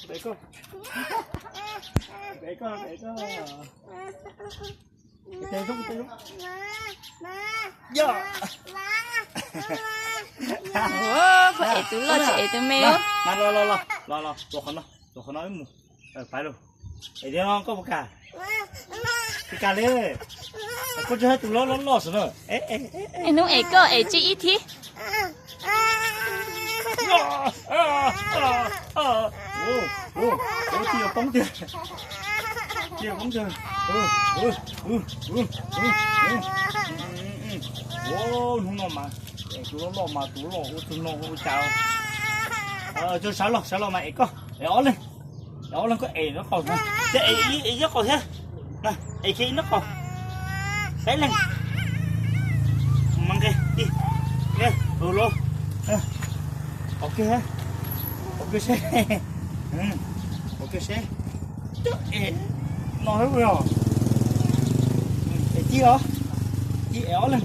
Pem koj, pem koj, pem koj. Pem zoo, pem zoo. Yog. Koj ev tus loj tsis ev tus me. Los, los, los, los, los, los, los qhov no, los qhov no wb mus. Pais lauj. Es tias no koj puas kam? Tsis kam li. Koj tsis hais tus loj loj loj xwb na. Hnub es koj es tsis ib thib. Ua, ua, ua, tsis yuav poob tiag. Tsis yuav poob tiag. Hnub no mas tus loj loj mas tus loj ua tus no ua cas. Sawv los, sawv los mas es koj es ob leeg. Ob leeg koj es nraub qaum, ces es ib qho thiab. Es kiag ib nraub qaum. Peb leeg. Mas nqe, ib, ib, los. Qhov kiag, qhov kiag seb, qhov kiag seb. Coj es no os. Es ci os, ci es ob leeg.